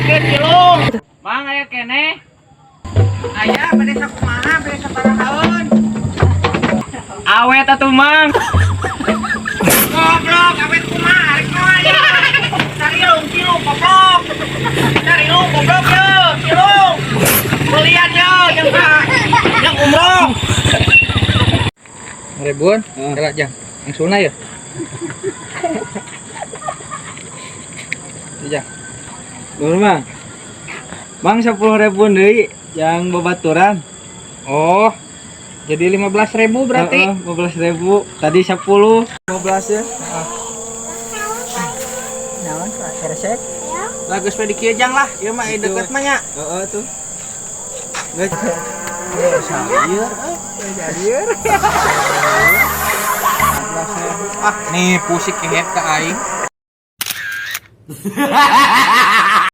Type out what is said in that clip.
Oke, cilung. Mang, aya keneh? Aya, bade sakumaha, bade sabarahaeun? Awet atuh, Mang. Goblok, awet kumaha, rek moal ya. Carilung, cilung, goblok. Carilung, goblok ye, cilung. Belian ye, yang ka yang umroh. Ribuan, kira jang. Yang sunah ya? Iya. Bener, Mang. Mang, 10 ribu deui yang babaturan. Oh, jadi 15.000 berarti. Heeh, 15 ribu. Tadi 10. 15 ya. Naon keresek? Lah, geus we di kieu, Jang, lah. Ieu mah Gitu. deket mah nya. Heeh tuh. Geus. Sayur. Sayur. Ah, nih pusing kehet ke aing.